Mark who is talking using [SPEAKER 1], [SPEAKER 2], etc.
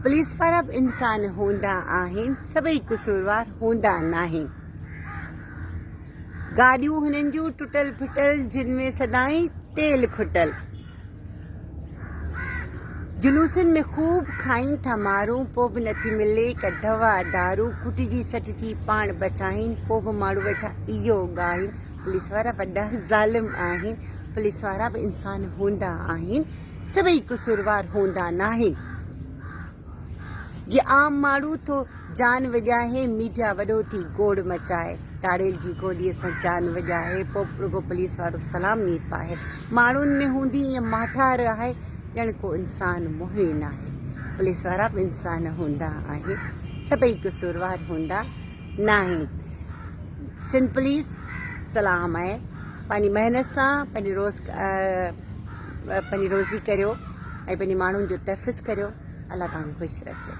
[SPEAKER 1] Police وارا به انسان هوندا آهن، سڀئي قصوروار هوندا ناهن. گاڏيون هنن جون ٽٽل ڦٽل جن ۾ سدائين تيل کٽل. جلوسن ۾ خوب کائين ٿا مارون پو به نٿي ملي ڪا دوا دارو ڪٽجي سٽجي پاڻ بچائين پو به ماڻهو ويٺا اهو ڳائين پوليس وارا وڏا ظالم آهن پوليس وارا به انسان هوندا آهن سڀئي قصوروار هوندا ناهن. جي عام ماڻهو ٿو جان وڄائي، ميڊيا وڏو ٿي گوڙ مچائي، ڌاڙيل جي گوليء سان جان وڄائي، پوء به رڳو پوليس وارو سلام ئي پائي. ماڻهن ۾ هوندي ائين ماٺار آهي ڄڻ ڪو انسان موهي ناهي. پوليس وارا به انسان هوندا آهن، سڀئي قصوروار هوندا ناهن. سنڌ پوليس سلام آهي پنهنجي محنت سان پنهنجي روز پنهنجي روزي ڪريو ۽ پنهنجي ماڻهن جو تحفظ ڪريو الله توهان کي خوش رکي.